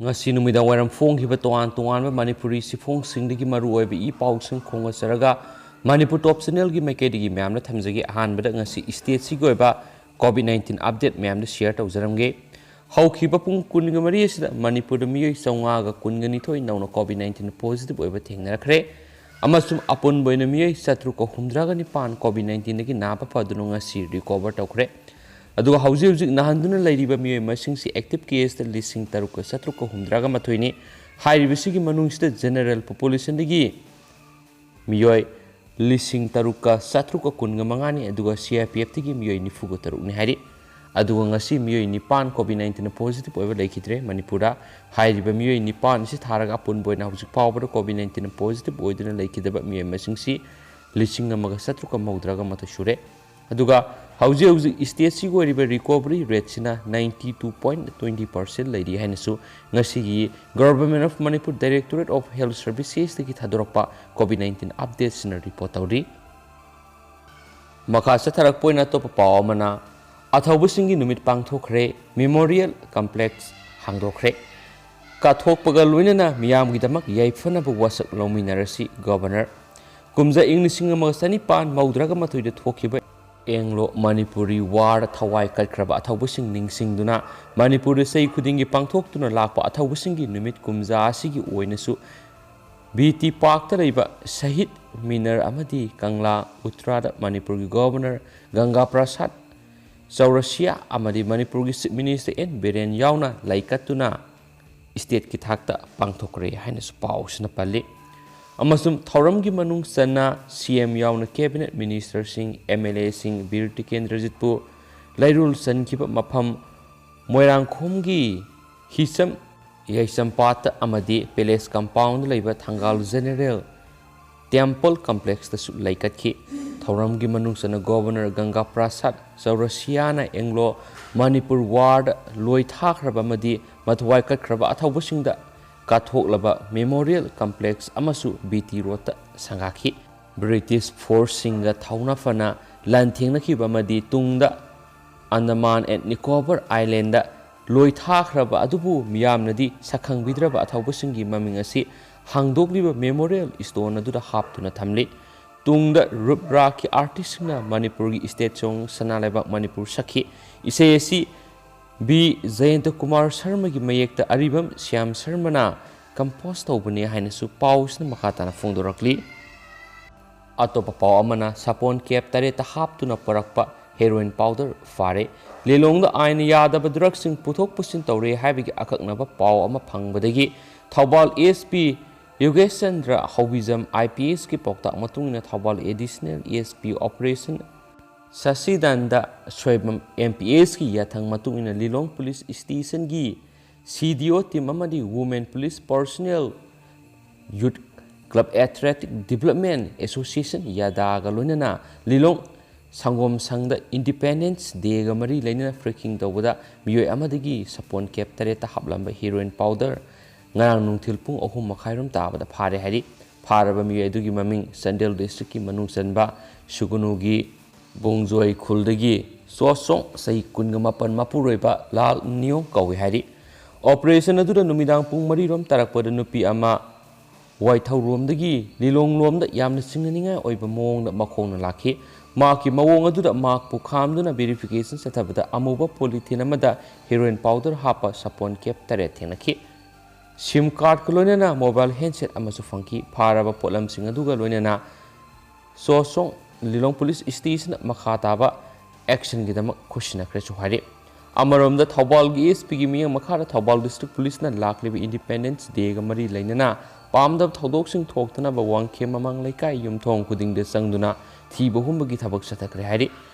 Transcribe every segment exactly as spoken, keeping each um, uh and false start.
ꯉꯁꯤ ꯅꯨꯃꯤꯗꯥꯡ ꯋꯥꯏꯔꯝ ꯐꯣꯡꯈꯤꯕ ꯇꯣꯉꯥꯟ ꯇꯣꯉꯥꯟꯕ ꯃꯅꯤꯄꯨꯔꯤ ꯁꯤꯐꯣꯡꯁꯤꯡꯗꯒꯤ ꯃꯔꯨꯑꯣꯏꯕ ꯏ ꯄꯥꯎꯁꯤꯡ ꯈꯣꯝꯒꯠꯆꯔꯒ ꯃꯅꯤꯄꯨꯔ ꯇꯣꯞ ꯆꯦꯅꯦꯜꯒꯤ ꯃꯥꯏꯀꯩꯗꯒꯤ ꯃꯌꯥꯝꯅ ꯊꯝꯖꯒꯦ꯫ ꯑꯍꯥꯟꯕꯗ ꯉꯁꯤ ꯁ꯭ꯇꯦꯠꯁꯤꯒꯤ ꯑꯣꯏꯕ ꯀꯣꯚꯤꯗ ꯅꯥꯏꯟꯇꯤꯟ ꯑꯞꯗꯦꯠ ꯃꯌꯥꯝꯗ ꯁꯤꯌꯔ ꯇꯧꯖꯔꯝꯒꯦ꯫ ꯍꯧꯈꯤꯕ ꯄꯨꯡ ꯀꯨꯟꯒ ꯃꯔꯤ ꯑꯁꯤꯗ ꯃꯅꯤꯄꯨꯔꯗ ꯃꯤꯑꯣꯏ ꯆꯥꯝꯃꯉꯥꯒ ꯀꯨꯟꯒ ꯅꯤꯊꯣꯏ ꯅꯧꯅ ꯀꯣꯚꯤꯗ ꯅꯥꯏꯟꯇꯤꯟ ꯄꯣꯖꯤꯇꯤꯚ ꯑꯣꯏꯕ ꯊꯦꯡꯅꯔꯛꯈ꯭ꯔꯦ ꯑꯃꯁꯨꯡ ꯑꯄꯨꯟꯕ ꯑꯣꯏꯅ ꯃꯤꯑꯣꯏ ꯆꯥꯇ꯭ꯔꯨꯛꯀ ꯍꯨꯝꯗ꯭ꯔꯥꯒ ꯅꯤꯄꯥꯟ ꯀꯣꯚꯤꯗ ꯅꯥꯏꯟꯇꯤꯟꯗꯒꯤ ꯅꯥꯕ ꯐꯗꯨꯅ ꯉꯁꯤ ꯔꯤꯀꯣꯚꯔ ꯇꯧꯈ꯭ꯔꯦ꯫ ꯑꯗꯨꯒ ꯍꯧꯖꯤꯛ ꯍꯧꯖꯤꯛ ꯅꯥꯍꯟꯗꯨꯅ ꯂꯩꯔꯤꯕ ꯃꯤꯑꯣꯏ ꯃꯁꯤꯡꯁꯤ ꯑꯦꯛꯇꯤꯚ ꯀꯦꯁꯇ ꯂꯤꯁꯤꯡ ꯇꯔꯨꯛꯀ ꯆꯥꯇ꯭ꯔꯨꯛꯀ ꯍꯨꯝꯗ꯭ꯔꯥꯒ ꯃꯥꯊꯣꯏꯅꯤ꯫ ꯍꯥꯏꯔꯤꯕꯁꯤꯒꯤ ꯃꯅꯨꯡꯁꯤꯗ ꯖꯦꯅꯔꯦꯜ ꯄꯣꯄꯨꯂꯦꯁꯟꯗꯒꯤ ꯃꯤꯑꯣꯏ ꯂꯤꯁꯤꯡ ꯇꯔꯨꯛꯀ ꯆꯥꯇ꯭ꯔꯨꯛꯀ ꯀꯨꯟꯒ ꯃꯉꯥꯅꯤ, ꯑꯗꯨꯒ ꯁꯤ ꯑꯥꯔ ꯄꯤ ꯑꯦꯐꯇꯒꯤ ꯃꯤꯑꯣꯏ ꯅꯤꯐꯨꯒ ꯇꯔꯨꯛꯅꯤ ꯍꯥꯏꯔꯤ꯫ ꯑꯗꯨꯒ ꯉꯁꯤ ꯃꯤꯑꯣꯏ ꯅꯤꯄꯥꯟ ꯀꯣꯚꯤꯗ ꯅꯥꯏꯟꯇꯤꯟ ꯄꯣꯖꯤꯇꯤꯚ ꯑꯣꯏꯕ ꯂꯩꯈꯤꯗ꯭ꯔꯦ ꯃꯅꯤꯄꯨꯔꯗ꯫ ꯍꯥꯏꯔꯤꯕ ꯃꯤꯑꯣꯏ ꯅꯤꯄꯥꯟ ꯑꯁꯤ ꯊꯥꯔꯒ ꯑꯄꯨꯟꯕ ꯑꯣꯏꯅ ꯍꯧꯖꯤꯛ ꯐꯥꯎꯕꯗ ꯀꯣꯚꯤꯗ ꯅꯥꯏꯟꯇꯤꯟ ꯄꯣꯖꯤꯇꯤꯚ ꯑꯣꯏꯗꯨꯅ ꯂꯩꯈꯤꯗꯕ ꯃꯤꯑꯣꯏ ꯃꯁꯤꯡꯁꯤ ꯂꯤꯁꯤꯡ ꯑꯃꯒ ꯆꯥꯇ꯭ꯔꯨꯛꯀ ꯃꯧꯗ꯭ꯔꯥꯒ ꯃꯥꯊꯣꯏ ꯁꯨꯔꯦ꯫ ꯑꯗꯨꯒ ꯍꯧꯖꯤꯛ ꯍꯧꯖꯤꯛ ꯁ꯭ꯇꯦꯠꯁꯤꯒꯤ ꯑꯣꯏꯔꯤꯕ ꯔꯤꯀꯣꯚꯔꯤ ꯔꯦꯠꯁꯤꯅ ninety two point twenty percent ꯂꯩꯔꯤ ꯍꯥꯏꯅꯁꯨ ꯉꯁꯤꯒꯤ Government of Manipur Directorate of Health Servicesꯇꯒꯤ ꯊꯥꯗꯣꯔꯛꯄ ꯀꯣꯚꯤꯗ ꯅꯥꯏꯟꯇꯤꯟ ꯑꯞꯗꯦꯠꯁꯤꯅ ꯔꯤꯄꯣꯔꯠ ꯇꯧꯔꯤ꯫ ꯃꯈꯥ ꯆꯠꯊꯔꯛꯄ ꯑꯣꯏꯅ ꯑꯇꯣꯞꯄ ꯄꯥꯎ ꯑꯃꯅ, ꯑꯊꯧꯕꯁꯤꯡꯒꯤ ꯅꯨꯃꯤꯠ ꯄꯥꯡꯊꯣꯛꯈ꯭ꯔꯦ, ꯃꯦꯃꯣꯔꯤꯌꯦꯜ ꯀꯝꯄ꯭ꯂꯦꯛꯁ ꯍꯥꯡꯗꯣꯛꯈ꯭ꯔꯦ꯫ ꯀꯠꯊꯣꯛꯄꯒ ꯂꯣꯏꯅꯅ ꯃꯤꯌꯥꯝꯒꯤꯗꯃꯛ ꯌꯥꯏꯐꯅꯕ ꯋꯥꯁꯛ ꯂꯧꯃꯤꯟꯅꯔꯁꯤ, ꯒꯕꯔꯅꯔ꯫ ꯀꯨꯝꯖꯥ ꯏꯪ ꯂꯤꯁꯤꯡ ꯑꯃꯒ ꯆꯅꯤꯄꯥꯟ ꯃꯧꯗ꯭ꯔꯥꯒ ꯃꯥꯊꯣꯏꯗ ꯊꯣꯛꯈꯤꯕ ꯑꯦꯡꯂꯣ ꯃꯅꯤꯄꯨꯔꯤ ꯋꯥꯔꯗ ꯊꯋꯥꯏ ꯀꯠꯈ꯭ꯔꯕ ꯑꯊꯧꯕꯁꯤꯡ ꯅꯤꯡꯁꯤꯡꯗꯨꯅ ꯃꯅꯤꯄꯨꯔꯗ ꯆꯍꯤ ꯈꯨꯗꯤꯡꯒꯤ ꯄꯥꯡꯊꯣꯛꯇꯨꯅ ꯂꯥꯛꯄ ꯑꯊꯧꯕꯁꯤꯡꯒꯤ ꯅꯨꯃꯤꯠ ꯀꯨꯝꯖꯥ ꯑꯁꯤꯒꯤ ꯑꯣꯏꯅꯁꯨ ꯕꯤ ꯇꯤ ꯄꯥꯔꯛꯇ ꯂꯩꯕ ꯁꯍꯤꯗ ꯃꯤꯅꯔ ꯑꯃꯗꯤ ꯀꯪꯂꯥ ꯎꯇ꯭ꯔꯥꯗ ꯃꯅꯤꯄꯨꯔꯒꯤ ꯒꯣꯚꯔꯅꯔ ꯒꯪꯒꯥ ꯄ꯭ꯔꯁꯥꯗ ꯆꯧꯔꯁꯤꯌꯥ ꯑꯃꯗꯤ ꯃꯅꯤꯄꯨꯔꯒꯤ ꯆꯤꯐ ꯃꯤꯅꯤꯁꯇꯔ ꯑꯦꯟ ꯕꯤꯔꯦꯟ ꯌꯥꯎꯅ ꯂꯩꯀꯠꯇꯨꯅ ꯁ꯭ꯇꯦꯠꯀꯤ ꯊꯥꯛꯇ ꯄꯥꯡꯊꯣꯛꯈ꯭ꯔꯦ ꯍꯥꯏꯅꯁꯨ ꯄꯥꯎꯁꯤꯅ ꯄꯜꯂꯤ꯫ ꯑꯃꯁꯨꯡ ꯊꯧꯔꯝꯒꯤ ꯃꯅꯨꯡ ꯆꯟꯅ ꯁꯤ ꯑꯦꯝ ꯌꯥꯎꯅ ꯀꯦꯕꯤꯅꯦꯠ ꯃꯤꯅꯤꯁꯇꯔꯁꯤꯡ, ꯑꯦꯝ ꯑꯦꯜ ꯑꯦꯁꯤꯡ ꯕꯤꯔ ꯇꯤꯀꯦꯟꯗ꯭ꯔꯖꯤꯠꯄꯨ ꯂꯩꯔꯣꯜ ꯆꯟꯈꯤꯕ ꯃꯐꯝ ꯃꯣꯏꯔꯥꯡꯈꯣꯝꯒꯤ ꯍꯤꯆꯝ ꯌꯥꯏꯆꯝꯄꯥꯠꯇ ꯑꯃꯗꯤ ꯄꯦꯂꯦꯁ ꯀꯝꯄꯥꯎꯟꯗ ꯂꯩꯕ ꯊꯪꯒꯥꯜ ꯖꯦꯅꯦꯔꯦꯜ ꯇꯦꯝꯄꯜ ꯀꯝꯄ꯭ꯂꯦꯛꯁꯇꯁꯨ ꯂꯩꯀꯠꯈꯤ꯫ ꯊꯧꯔꯝꯒꯤ ꯃꯅꯨꯡ ꯆꯟꯅ ꯒꯣꯚꯔꯅꯔ ꯒꯪꯒꯥ ꯄ꯭ꯔꯁꯥꯗ ꯆꯧꯔꯁꯤꯌꯥꯅ ꯑꯦꯡꯂꯣ ꯃꯅꯤꯄꯨꯔ ꯋꯥꯔꯗ ꯂꯣꯏ ꯊꯥꯈ꯭ꯔꯕ ꯑꯃꯗꯤ ꯃꯊ꯭ꯋꯥꯏ ꯀꯠꯈ꯭ꯔꯕ ꯑꯊꯧꯕꯁꯤꯡꯗ ꯀꯠꯊꯣꯛꯂꯕ ꯃꯦꯃꯣꯔꯤꯌꯦꯜ ꯀꯝꯄ꯭ꯂꯦꯛꯁ ꯑꯃꯁꯨ ꯕꯤ ꯇꯤ ꯔꯣꯗꯇ ꯁꯪꯒꯥꯈꯤ꯫ ꯕ꯭ꯔꯤꯇꯤꯁ ꯐꯣꯔꯁꯁꯤꯡꯒ ꯊꯧꯅ ꯐꯅ ꯂꯥꯟꯊꯦꯡꯅꯈꯤꯕ ꯑꯃꯗꯤ ꯇꯨꯡꯗ ꯑꯟꯗꯃꯥꯟ ꯑꯦꯟ ꯅꯤꯀꯣꯕꯔ ꯑꯥꯏꯂꯦꯟꯗ ꯂꯣꯏꯊꯥꯈ꯭ꯔꯕ ꯑꯗꯨꯕꯨ ꯃꯤꯌꯥꯝꯅꯗꯤ ꯁꯛꯈꯪꯕꯤꯗ꯭ꯔꯕ ꯑꯊꯧꯕꯁꯤꯡꯒꯤ ꯃꯃꯤꯡ ꯑꯁꯤ ꯍꯥꯡꯗꯣꯛꯂꯤꯕ memorial stone ꯑꯗꯨꯗ ꯍꯥꯞꯇꯨꯅ ꯊꯝꯂꯤ꯫ ꯇꯨꯡꯗ ꯔꯨꯞ ꯔꯥꯒꯤ artistꯁꯤꯡꯅ ꯃꯅꯤꯄꯨꯔꯒꯤ state song ꯁꯅꯥ ꯂꯩꯕꯥꯛ ꯃꯅꯤꯄꯨꯔ ꯁꯛꯈꯤ꯫ ꯏꯁꯩ ꯑꯁꯤ ꯕꯤ ꯖꯌꯟꯇ ꯀꯨꯃꯥꯔ ꯁꯔꯃꯒꯤ ꯃꯌꯦꯛꯇ ꯑꯔꯤꯕꯝ ꯁ꯭ꯌꯥꯝ ꯁꯔꯃꯅ compose ꯇꯧꯕꯅꯤ ꯍꯥꯏꯅꯁꯨ ꯄꯥꯎꯁꯤꯅ ꯃꯈꯥ ꯇꯥꯅ ꯐꯣꯡꯗꯣꯔꯛꯂꯤ꯫ ꯑꯇꯣꯞꯄ ꯄꯥꯎ ꯑꯃꯅ ꯁꯥꯄꯣꯟ cap ꯇꯔꯦꯠꯇ ꯍꯥꯞꯇꯨꯅ ꯄꯨꯔꯛꯄ heroin powder ꯐꯥꯔꯦ꯫ ꯂꯤꯂꯣꯡꯗ ꯑꯥꯏꯟꯅ ꯌꯥꯗꯕ drugꯁꯤꯡ ꯄꯨꯊꯣꯛ ꯄꯨꯁꯤꯟ ꯇꯧꯔꯦ ꯍꯥꯏꯕꯒꯤ ꯑꯀꯛꯅꯕ ꯄꯥꯎ ꯑꯃ ꯐꯪꯕꯗꯒꯤ ꯊꯧꯕꯥꯜ SP ꯌꯣꯒꯦꯁ ꯆꯟꯗ꯭ꯔ ꯍꯧꯕꯤꯖꯝ IPSꯀꯤ ꯄꯥꯎꯇꯥꯛ ꯃꯇꯨꯡ ꯏꯟꯅ Thoubal Additional SP operation ꯁꯁꯤꯗꯥꯟꯗ Soibam MPSꯀꯤ ꯌꯥꯊꯪ ꯃꯇꯨꯡ ꯏꯟꯅ ꯂꯤꯂꯣꯡ police stationꯒꯤ CDO team ꯑꯃꯗꯤ women police personnel, youth club, athletic development association, ꯌꯥꯗꯥꯒ ꯂꯣꯏꯅꯅ ꯂꯤꯂꯣꯡ ꯁꯪꯒꯣꯝ ꯁꯪꯗ Independence Dayꯒ ꯃꯔꯤ ꯂꯩꯅꯅ frogging ꯇꯧꯕꯗ ꯃꯤꯑꯣꯏ ꯑꯃꯗꯒꯤ ꯁꯥꯄꯣꯟ cap ꯇꯔꯦꯠꯇ ꯍꯥꯞꯂꯝꯕ heroin powder ꯉꯔꯥꯡ ꯅꯨꯡꯊꯤꯜ ꯄꯨꯡ ꯑꯍꯨꯝ ꯃꯈꯥꯏꯔꯣꯝ ꯇꯥꯕꯗ ꯐꯥꯔꯦ ꯍꯥꯏꯔꯤ꯫ ꯐꯥꯔꯕ ꯃꯤꯑꯣꯏ ꯑꯗꯨꯒꯤ ꯃꯃꯤꯡ ꯆꯥꯟꯗꯦꯜ districtꯀꯤ ꯃꯅꯨꯡ ꯆꯟꯕ ꯁꯨꯒꯅꯨꯒꯤ ꯕꯣꯡꯖꯣꯏ ꯈꯨꯜꯗꯒꯤ ꯆꯣꯁꯣꯡ, ꯆꯍꯤ ꯀꯨꯟꯒ ꯃꯥꯄꯟ, ꯃꯄꯨꯔꯣꯏꯕ ꯂꯥꯜ ꯅꯤꯌꯣꯡ ꯀꯧꯏ ꯍꯥꯏꯔꯤ꯫ Operation ꯑꯗꯨꯗ ꯅꯨꯃꯤꯗꯥꯡ ꯄꯨꯡ ꯃꯔꯤ ꯔꯣꯝ ꯇꯥꯔꯛꯄꯗ ꯅꯨꯄꯤ ꯑꯃ ꯋꯥꯏꯊꯧꯔꯣꯝꯗꯒꯤ ꯂꯤꯂꯣꯡꯂꯣꯝꯗ ꯌꯥꯝꯅ ꯆꯤꯡꯅꯅꯤꯡꯉꯥꯏ ꯑꯣꯏꯕ ꯃꯑꯣꯡꯗ ꯃꯈꯣꯡꯅ ꯂꯥꯛꯈꯤ꯫ ꯃꯍꯥꯛꯀꯤ ꯃꯑꯣꯡ ꯑꯗꯨꯗ ꯃꯍꯥꯛꯄꯨ ꯈꯥꯝꯗꯨꯅ verification ꯆꯠꯊꯕꯗ ꯑꯃꯨꯕ polythene ꯑꯃꯗ heroin powder ꯍꯥꯞꯄ ꯁꯥꯄꯣꯟ cap ꯇꯔꯦꯠ ꯊꯦꯡꯅꯈꯤ꯫ SIM cardꯀ ꯂꯣꯏꯅꯅ mobile handset ꯑꯃꯁꯨ ꯐꯪꯈꯤ꯫ ꯐꯥꯔꯕ ꯄꯣꯠꯂꯝꯁꯤꯡ ꯑꯗꯨꯒ ꯂꯣꯏꯅꯅ ꯆꯣꯁꯣꯡ ꯂꯤꯂꯣꯡ police stationꯅ ꯃꯈꯥ ꯇꯥꯕ actionꯒꯤꯗꯃꯛ ꯈꯨꯠꯁꯤꯟꯅꯈ꯭ꯔꯦꯁꯨ ꯍꯥꯏꯔꯤ꯫ ꯑꯃꯔꯣꯝꯗ ꯊꯧꯕꯥꯜꯒꯤ SPꯒꯤ ꯃꯤꯠꯌꯦꯡ ꯃꯈꯥꯗ ꯊꯧꯕꯥꯜ district policeꯅ ꯂꯥꯛꯂꯤꯕ Independence Dayꯒ ꯃꯔꯤ ꯂꯩꯅꯅ ꯄꯥꯝꯗꯕ ꯊꯧꯗꯣꯛꯁꯤꯡ ꯊꯣꯛꯇꯅꯕ ꯋꯥꯡꯈꯦꯝ ꯃꯃꯥꯡ ꯂꯩꯀꯥꯏ ꯌꯨꯝꯊꯣꯡ ꯈꯨꯗꯤꯡꯗ ꯆꯪꯗꯨꯅ ꯊꯤꯕ ꯍꯨꯝꯕꯒꯤ ꯊꯕꯛ ꯆꯠꯊꯈ꯭ꯔꯦ ꯍꯥꯏꯔꯤ꯫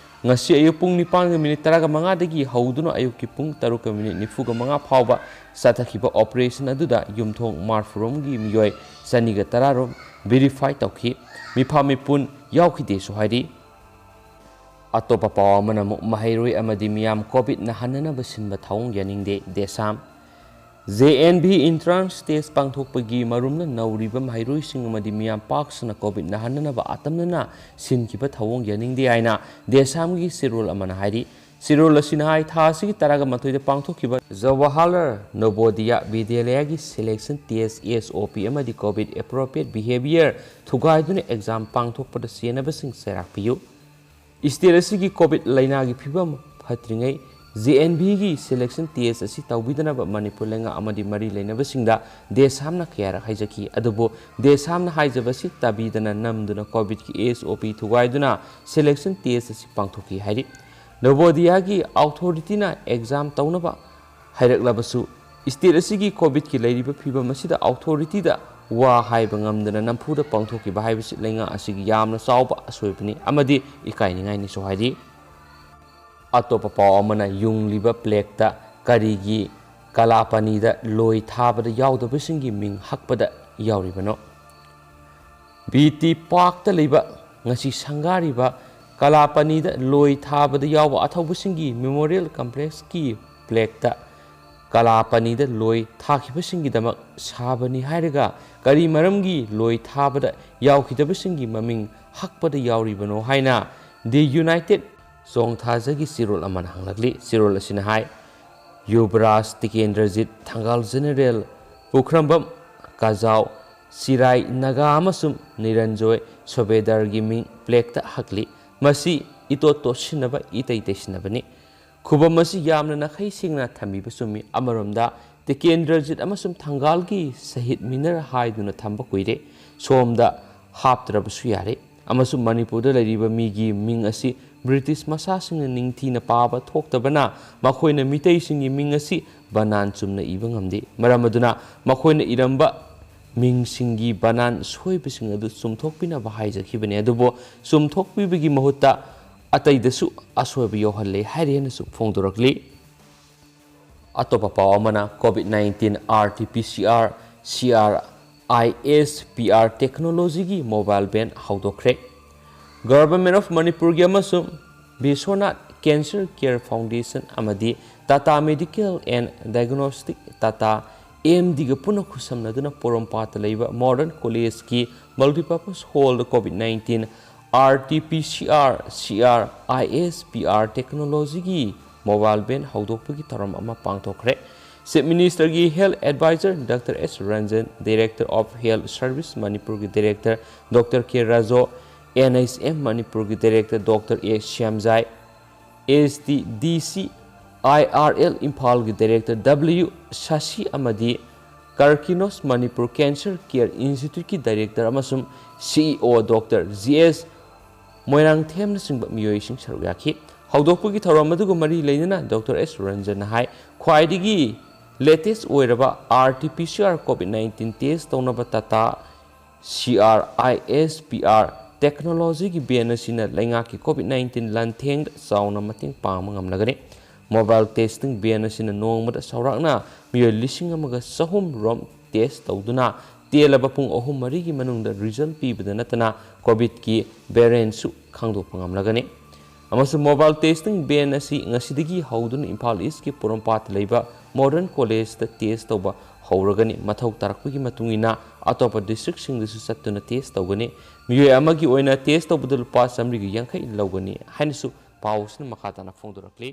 ꯉꯁꯤ ꯑꯌꯨꯛ ꯄꯨꯡ ꯅꯤꯄꯥꯟꯒ minute ꯇꯔꯥꯃꯉꯥꯗꯒꯤ ꯍꯧꯗꯨꯅ ꯑꯌꯨꯛꯀꯤ ꯄꯨꯡ ꯇꯔꯨꯛꯀ minute ꯅꯤꯐꯨꯒ ꯃꯉꯥ ꯐꯥꯎꯕ ꯆꯠꯊꯈꯤꯕ operation ꯑꯗꯨꯗ ꯌꯨꯝꯊꯣꯡ ꯃꯥꯔꯐꯨꯔꯣꯝꯒꯤ ꯃꯤꯑꯣꯏ ꯆꯅꯤꯒ ꯇꯔꯥ ꯔꯣꯝ verify ꯇꯧꯈꯤ꯫ ꯃꯤꯐꯥ ꯃꯤꯄꯨꯟ ꯌꯥꯎꯈꯤꯗꯦꯁꯨ ꯍꯥꯏꯔꯤ꯫ ꯑꯇꯣꯞꯄ ꯄꯥꯎ ꯑꯃꯅ ꯑꯃꯨꯛ ꯃꯍꯩꯔꯣꯏ ꯑꯃꯗꯤ ꯃꯤꯌꯥꯝ COVID ꯅꯥꯍꯟꯅꯅꯕ ꯁꯤꯟꯕ ꯊꯧꯑꯣꯡ ꯌꯥꯅꯤꯡꯗꯦ, ꯗꯦꯁꯥꯝ꯫ JNV entrance test ꯄꯥꯡꯊꯣꯛꯄꯒꯤ ꯃꯔꯨꯝꯅ ꯅꯧꯔꯤꯕ ꯃꯍꯩꯔꯣꯏꯁꯤꯡ ꯑꯃꯗꯤ ꯃꯤꯌꯥꯝ ꯄꯥꯛ ꯁꯟꯅ COVID ꯅꯥꯍꯟꯅꯅꯕ ꯑꯇꯝꯅꯅ ꯁꯤꯟꯈꯤꯕ ꯊꯧꯑꯣꯡ ꯌꯥꯅꯤꯡꯗꯦ ꯍꯥꯏꯅ ꯗꯦꯁꯥꯝꯒꯤ ꯆꯦꯔꯣꯜ ꯑꯃꯅ ꯍꯥꯏꯔꯤ꯫ ꯁꯤꯔꯣꯜ ꯑꯁꯤꯅ ꯍꯥꯏ, ꯊꯥ ꯑꯁꯤꯒꯤ ꯇꯔꯥꯒ ꯃꯥꯊꯣꯏꯗ ꯄꯥꯡꯊꯣꯛꯈꯤꯕ Jawaharlal ꯅꯣꯕꯣꯗꯤꯌꯥ ꯕꯤꯗ꯭ꯌꯥꯂꯌꯥꯒꯤ selection test, S O P ꯑꯃꯗꯤ COVID appropriate behavior ꯊꯨꯒꯥꯏꯗꯨꯅ exam ꯄꯥꯡꯊꯣꯛꯄꯗ ꯆꯦꯟꯅꯕꯁꯤꯡ ꯆꯩꯔꯥꯛ ꯄꯤꯌꯨ꯫ State ꯑꯁꯤꯒꯤ COVID ꯂꯩꯅꯥꯒꯤ ꯐꯤꯕꯝ ꯐꯠꯇ꯭ꯔꯤꯉꯩ J N V ꯒꯤ selection test ꯑꯁꯤ ꯇꯧꯕꯤꯗꯅꯕ ꯃꯅꯤꯄꯨꯔ ꯂꯩꯉꯥꯛ ꯑꯃꯗꯤ ꯃꯔꯤ ꯂꯩꯅꯕꯁꯤꯡꯗ ꯗꯦꯁꯥꯝꯅ ꯀꯌꯥꯔꯛ ꯍꯥꯏꯖꯈꯤ꯫ ꯑꯗꯨꯕꯨ ꯗꯦꯁꯥꯝꯅ ꯍꯥꯏꯖꯕꯁꯤ ꯇꯥꯕꯤꯗꯅ ꯅꯝꯗꯨꯅ COVIDꯀꯤ S O P ꯊꯨꯒꯥꯏꯗꯨꯅ selection test ꯑꯁꯤ ꯄꯥꯡꯊꯣꯛꯈꯤ ꯍꯥꯏꯔꯤ꯫ ꯅꯣꯕꯣꯗꯤꯌꯥꯒꯤ authorityꯅ exam ꯇꯧꯅꯕ ꯍꯥꯏꯔꯛꯂꯕꯁꯨ, state ꯑꯁꯤꯒꯤ COVIDꯀꯤ ꯂꯩꯔꯤꯕ ꯐꯤꯕꯝ ꯑꯁꯤꯗ authorityꯗ ꯋꯥ ꯍꯥꯏꯕ ꯉꯝꯗꯅ ꯅꯝꯐꯨꯗ ꯄꯥꯡꯊꯣꯛꯈꯤꯕ ꯍꯥꯏꯕꯁꯤ ꯂꯩꯉꯥꯛ ꯑꯁꯤꯒꯤ ꯌꯥꯝꯅ ꯆꯥꯎꯕ ꯑꯁꯣꯏꯕꯅꯤ ꯑꯃꯗꯤ ꯏꯀꯥꯏꯅꯤꯡꯉꯥꯏꯅꯤꯁꯨ ꯍꯥꯏꯔꯤ꯫ ꯑꯇꯣꯞꯄ ꯄꯥꯎ ꯑꯃꯅ, ꯌꯨꯡꯂꯤꯕ plaqueꯇ ꯀꯔꯤꯒꯤ ꯀꯂꯥꯄꯥꯅꯤꯗ ꯂꯣꯏ ꯊꯥꯕꯗ ꯌꯥꯎꯗꯕꯁꯤꯡꯒꯤ ꯃꯤꯡ ꯍꯛꯄꯗ ꯌꯥꯎꯔꯤꯕꯅꯣ? ꯕꯤ ꯇꯤ ꯄꯥꯔꯛꯇ ꯂꯩꯕ ꯉꯁꯤ ꯁꯪꯒꯥꯔꯤꯕ ꯀꯂꯥꯄꯥꯅꯤꯗ ꯂꯣꯏ ꯊꯥꯕꯗ ꯌꯥꯎꯕ ꯑꯊꯧꯕꯁꯤꯡꯒꯤ Memorial Complexꯀꯤ plaqueꯇ ꯀꯂꯥꯄꯥꯅꯤꯗ ꯂꯣꯏ ꯊꯥꯈꯤꯕꯁꯤꯡꯒꯤꯗꯃꯛ ꯁꯥꯕꯅꯤ ꯍꯥꯏꯔꯒ, ꯀꯔꯤ ꯃꯔꯝꯒꯤ ꯂꯣꯏ ꯊꯥꯕꯗ ꯌꯥꯎꯈꯤꯗꯕꯁꯤꯡꯒꯤ ꯃꯃꯤꯡ ꯍꯛꯄꯗ ꯌꯥꯎꯔꯤꯕꯅꯣ ꯍꯥꯏꯅ The United ꯆꯣꯡꯊꯥꯖꯒꯤ ꯆꯦꯔꯣꯜ ꯑꯃꯅ ꯍꯪꯂꯛꯂꯤ꯫ ꯆꯦꯔꯣꯜ ꯑꯁꯤꯅ ꯍꯥꯏ, ꯌꯨꯕꯔꯥꯖ ꯇꯤꯀꯦꯟꯗ꯭ꯔꯖꯤꯠ, ꯊꯪꯒꯥꯜ ꯖꯦꯅꯦꯔꯦꯜ, ꯄꯨꯈ꯭ꯔꯝꯕꯝ ꯀꯖꯥꯎ, ꯆꯤꯔꯥꯏ ꯅꯥꯒꯥ ꯑꯃꯁꯨꯡ ꯅꯤꯔꯟꯖꯣꯏ ꯁꯣꯕꯦꯗꯥꯔꯒꯤ ꯃꯤꯡ plaqueꯇ ꯍꯛꯂꯤ꯫ ꯃꯁꯤ ꯏꯇꯣꯠ ꯇꯣꯠꯁꯤꯟꯅꯕ, ꯏꯇꯩ ꯇꯩꯁꯤꯟꯅꯕꯅꯤ꯫ ꯈꯨꯕꯝ ꯑꯁꯤ ꯌꯥꯝꯅ ꯅꯥꯈꯩ ꯁꯦꯡꯅ ꯊꯝꯕꯤꯕ ꯆꯨꯝꯃꯤ꯫ ꯑꯃꯔꯣꯝꯗ ꯇꯤꯀꯦꯟꯗ꯭ꯔꯖꯤꯠ ꯑꯃꯁꯨꯡ ꯊꯪꯒꯥꯜꯒꯤ ꯁꯍꯤꯗ ꯃꯤꯅꯔ ꯍꯥꯏꯗꯨꯅ ꯊꯝꯕ ꯀꯨꯏꯔꯦ꯫ ꯁꯣꯝꯗ ꯍꯥꯞꯇ꯭ꯔꯕꯁꯨ ꯌꯥꯔꯦ꯫ ꯑꯃꯁꯨꯡ ꯃꯅꯤꯄꯨꯔꯗ ꯂꯩꯔꯤꯕ ꯃꯤꯒꯤ ꯃꯤꯡ ꯑꯁꯤ ꯕ꯭ꯔꯤꯇꯤꯁ ꯃꯆꯥꯁꯤꯡꯅ ꯅꯤꯡꯊꯤꯅ ꯄꯥꯕ ꯊꯣꯛꯇꯕꯅ ꯃꯈꯣꯏꯅ ꯃꯤꯇꯩꯁꯤꯡꯒꯤ ꯃꯤꯡ ꯑꯁꯤ ꯕꯅꯥꯟ ꯆꯨꯝꯅ ꯏꯕ ꯉꯝꯗꯦ꯫ ꯃꯔꯝ ꯑꯗꯨꯅ ꯃꯈꯣꯏꯅ ꯏꯔꯝꯕ ꯃꯤꯡꯁꯤꯡꯒꯤ ꯕꯅꯥꯟ ꯁꯣꯏꯕꯁꯤꯡ ꯑꯗꯨ ꯆꯨꯝꯊꯣꯛꯄꯤꯅꯕ ꯍꯥꯏꯖꯈꯤꯕꯅꯤ꯫ ꯑꯗꯨꯕꯨ ꯆꯨꯝꯊꯣꯛꯄꯤꯕꯒꯤ ꯃꯍꯨꯠꯇ ꯑꯇꯩꯗꯁꯨ ꯑꯁꯣꯏꯕ ꯌꯥꯎꯍꯜꯂꯦ ꯍꯥꯏꯔꯦꯅꯁꯨ ꯐꯣꯡꯗꯣꯔꯛꯂꯤ꯫ ꯑꯇꯣꯞꯄ ꯄꯥꯎ ꯑꯃꯅ, COVID nineteen R T P C R, C R I S P R technologyꯒꯤ mobile van ꯍꯧꯗꯣꯛꯈ꯭ꯔꯦ꯫ Government of ꯃꯅꯤꯄꯨꯔꯒꯤ ꯑꯃꯁꯨꯡ ꯕꯤꯁ꯭ꯋꯅꯥꯊ Cancer Care Foundation ꯑꯃꯗꯤ Tata Medical and Diagnostic, Tata M Dꯒ ꯄꯨꯟꯅ ꯈꯨꯠꯁꯝꯅꯗꯨꯅ ꯄꯣꯔꯣꯝꯄꯥꯠꯇ ꯂꯩꯕ Modern Collegeꯀꯤ multipurpose hallꯗ COVID nineteen RT-PCR, CRISPR technologyꯒꯤ mobile van ꯍꯧꯗꯣꯛꯄꯒꯤ ꯊꯧꯔꯝ ꯑꯃ ꯄꯥꯡꯊꯣꯛꯈ꯭ꯔꯦ꯫ Chief Ministerꯒꯤ Health Advisor Doctor S Ranjan, Director of Health Service Manipurꯒꯤ Director Doctor K Rajo, NHM Manipurꯒꯤ Director Doctor A Shyamjai, HTDC IRL ꯏꯝꯐꯥꯜꯒꯤ Director W Shashi ꯑꯃꯗꯤ Karkinos Manipur Cancer Care Instituteꯀꯤ Director ꯑꯃꯁꯨꯡ CEO Doctor G S ꯃꯣꯏꯔꯥꯡꯊꯦꯝꯅꯆꯤꯡꯕ ꯃꯤꯑꯣꯏꯁꯤꯡ ꯁꯔꯨꯛ ꯌꯥꯈꯤ꯫ ꯍꯧꯗꯣꯛꯄꯒꯤ ꯊꯧꯔꯝ ꯑꯗꯨꯒ ꯃꯔꯤ ꯂꯩꯅꯅ Doctor S Ranjanꯅ ꯍꯥꯏ, ꯈ꯭ꯋꯥꯏꯗꯒꯤ latest ꯑꯣꯏꯔꯕ RT-PCR COVID nineteen test ꯇꯧꯅꯕ Tata CRISPR technologyꯒꯤ van ꯑꯁꯤꯅ ꯂꯩꯉꯥꯛꯀꯤ COVID nineteen ꯂꯥꯟꯊꯦꯡꯗ ꯆꯥꯎꯅ ꯃꯇꯦꯡ ꯄꯥꯡꯕ ꯉꯝꯂꯒꯅꯤ꯫ Mobile testing van ꯑꯁꯤꯅ ꯅꯣꯡꯃꯗ ꯆꯥꯎꯔꯥꯛꯅ ꯃꯤꯑꯣꯏ ꯂꯤꯁꯤꯡ ꯑꯃꯒ ꯆꯍꯨꯝ ꯔꯣꯝ test ꯇꯧꯗꯨꯅ ꯇꯦꯜꯂꯕ ꯄꯨꯡ ꯑꯍꯨꯝ ꯃꯔꯤꯒꯤ ꯃꯅꯨꯡꯗ result ꯄꯤꯕꯗ ꯅꯠꯇꯅ COVIDꯀꯤ variantꯁꯨ ꯈꯪꯗꯣꯛꯄ ꯉꯝꯂꯒꯅꯤ꯫ ꯑꯃꯁꯨꯡ mobile testing van ꯑꯁꯤ ꯉꯁꯤꯗꯒꯤ ꯍꯧꯗꯨꯅ ꯏꯝꯐꯥꯜ Eastꯀꯤ ꯄꯣꯔꯣꯝꯄꯥꯠꯇ ꯂꯩꯕ Modern Collegeꯇ test ꯇꯧꯕ ꯍꯧꯔꯒꯅꯤ꯫ ꯃꯊꯧ ꯇꯥꯔꯛꯄꯒꯤ ꯃꯇꯨꯡ ꯏꯟꯅ ꯑꯇꯣꯞꯄ districtꯁꯤꯡꯗꯁꯨ ꯆꯠꯇꯨꯅ test ꯇꯧꯒꯅꯤ꯫ ꯃꯤꯑꯣꯏ ꯑꯃꯒꯤ ꯑꯣꯏꯅ test ꯇꯧꯕꯗ ꯂꯨꯄꯥ ꯆꯥꯃꯔꯤꯒ ꯌꯥꯡꯈꯩ ꯂꯧꯒꯅꯤ ꯍꯥꯏꯅꯁꯨ ꯄꯥꯎꯁꯤꯅ ꯃꯈꯥ ꯇꯥꯅ ꯐꯣꯡꯗꯣꯔꯛꯂꯤ꯫